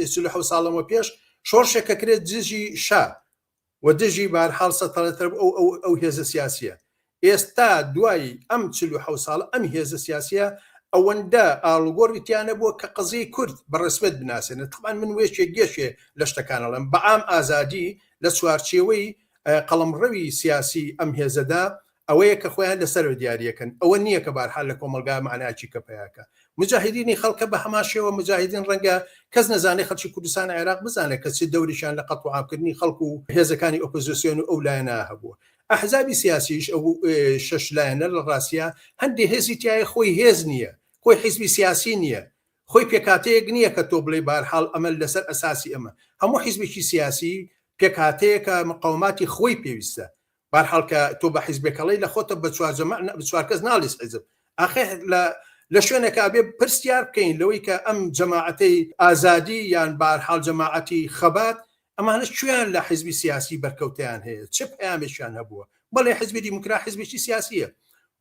47 ساڵ لەمە پێش شۆڕشێک کە کرێت دژی شا و دژی بارحاڵ سەتەڵەتە ئەو ئەو ئەو هێزە سیاسیە ئێستا دوای ئەم 47 ساڵە ئەم هێزە سیاسیە ئەوەندە ئاڵوگۆڕی تیا نەبووە کە قەزیەی کورد بە ڕەسمیەت بناسێنێ تەبعەن من وێکێک یەکێ لە شتەکان ئەڵێم بەعام ئازادی لە چوارچێوەی قەڵەمڕەوی سیاسی ئەم هێزەدا ئەوەیە کە خۆیان لەسەرەوە دیاریەکەن ئەوە نییە کە بارحال لە کۆمەڵگا مەعنایەکی کە پەیاکە مجاهدینی خەڵکە بە هەمان شێوە مجاهدین ڕەنگە کەس نەزانێ خەڵکی کوردستان عێراق بزانێت کە چ دەورێکیان لە قەتڵ و عامکردنی خەڵک و هێزەکانی ئۆپۆزیسیۆن و ئەو لایەنە هەبووە ئەحزابی سیاسیش ئەو شەش لایەنە لە ڕاستیا هەندێ هێزی تایە خۆی هێز نییە خۆی حیزبی سیاسی نییە خۆی پێکهاتەیەک نییە کە تۆ بڵێی بارحاڵ ئەمە لەسەر ئەساسی ئەمە هەموو حیزبێکی سیاسی پێکهاتەیەکە مقاوماتی خۆی پێویستە بارحاڵ کە تۆ بە حیزبێکەڵی لە خۆتە بە چوار جەماع بە چوار کەس ناڵیس حیزب ئاخێ لە لە شوێنێکا بێ پرسیار بکەین لەوەی کە ئەم جەماعەتەی ئازادی یان بارحاڵ جەماعەتی خەبات ئەمانە کوێیان لە حیزبی سیاسی بەرکەوتەیان هەیە چ پەیامێکیان هەبووە بەڵێ حیزبی دیموکرات حیزبێکی سیاسیە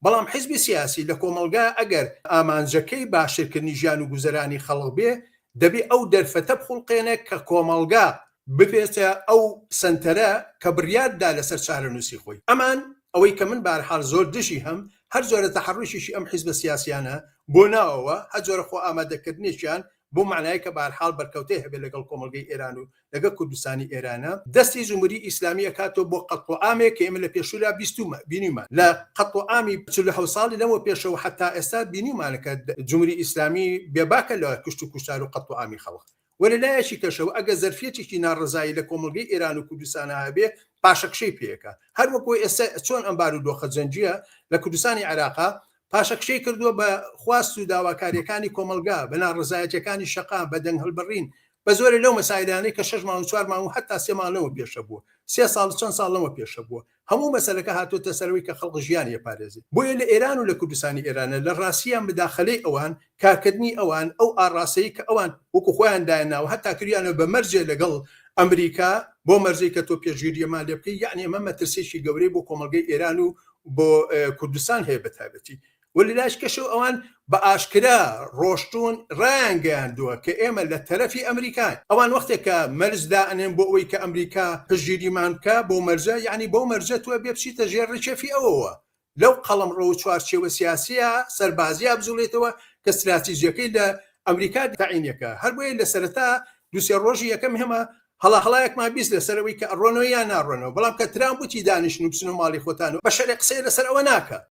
بەڵام حیزبی سیاسی لە کۆمەڵگا ئەگەر ئامانجەکەی باشترکردنی ژیان و گوزەرانی خەڵک بێ دەبێ ئەو دەرفەتە بخوڵقێنێ کە کۆمەڵگا ببێتە ئەو سەنتەرە کە بڕیار بدا لەسەر چارەنووسی خۆی. ئەمان ئەوەی کە من بەهەرحاڵ زۆر دژی هەم هەر جۆرە تەحەڕوشێکی ئەم حیزبە سیاسیانە بۆ ناوەوە، هەر جۆرە خۆ ئامادەکردنێکیان بەو مەعنایە کە بەهەرحاڵ بەرکەوتەی هەبێ لەگەڵ کۆمەڵگەی ئێران و لەگەڵ کوردستانی ئێرانە، دەستی جمهوری ئیسلامی ئەکاتەوە بۆ قەتڵ و عامێک کە ئێمە لە پێشوورا بیستوومە بینیومان لە قەتڵ و عامی 47 ساڵی لەمەوە پێشەوە حەتا ئێستا بینیومانە کە جمهوری ئیسلامی بێباکە لە کوشت و کوشتار و قەتڵ و عامی خەڵک و لە لایەکی کەشەوە ئەگەر زەرفیەتێکی ناڕەزایی لە کۆمەڵگەی ئێران و کوردستانا هەبێ پاشەکشەی پێ ئەکا هەر وەکوو ئێستا چۆن ئەم بارودۆخە جەنگییە لە کوردستانی عێراقا پاشەکشەی کردووە بە خواست و داواکارییەکانی کۆمەڵگا، بە ناڕەزایەتییەکانی شەقام، بە دەنگهەڵبڕین، بە زۆرێ لەو مەسایلانەی کە شەش مانگ و چوار مانگ و هەتا سێ مانگ لەوە پێش هەبووە، سێ ساڵ و چەند ساڵ لەوە پێش هەبووە. هەموو مەسەلەکە هاتۆتە سەر ئەوەی کە خەڵک ژیانی ئەپارێزێ. بۆیە لە ئێران و لە کوردستانی ئێرانە لە ڕاستییا مداخەلەی ئەوان، کارکردنی ئەوان، ئەو ئاڕاستەی کە ئەوان وەکوو خۆیان دایانناوە هەتا کردوویانە بە مەرجێ لەگەڵ ئەمریکا، بەو مەرجەی کە تۆ پێشگیرییەمان لێ بکەی، یەعنی ئەمە مەترسییەکی گەورەی بۆ کۆمەڵگەی ئێران و بۆ کوردستان هەیە بە تایبەتی و لە لایش کەشەوە ئەوان بە ئاشکرا ڕۆشتوون ڕایانگەیاندووە کە ئێمە لە تەرەفی ئەمریکاین. ئەوان وەختێک کە مەرج دائەنێن بۆ ئەوەی کە ئەمریکا پشتگیریمان بکا بەو مەرجە یەعنی بەو مەرجە تۆ ئەبێ بچیتە ژێر ڕکێفی ئەوەوە لەو قەڵەمڕەو و چوارچێوە سیاسییە سەربازییە بجوڵێیتەوە کە ستراتیجیەکەی لە ئەمریکا تەعین ئەکا. هەر بۆیە لە سەرەتا دوو سێ ڕۆژی یەکەم ئێمە هەڵا هەڵایەکمان 20 لەسەر ئەوەی کە ئەڕۆنەوە یان ناڕۆنەوە بەڵام کە ترامپ وتی دانیشن و بچنەوە ماڵی خۆتان و بەشەرێ قسەی لەسەر ئەوە ناکا.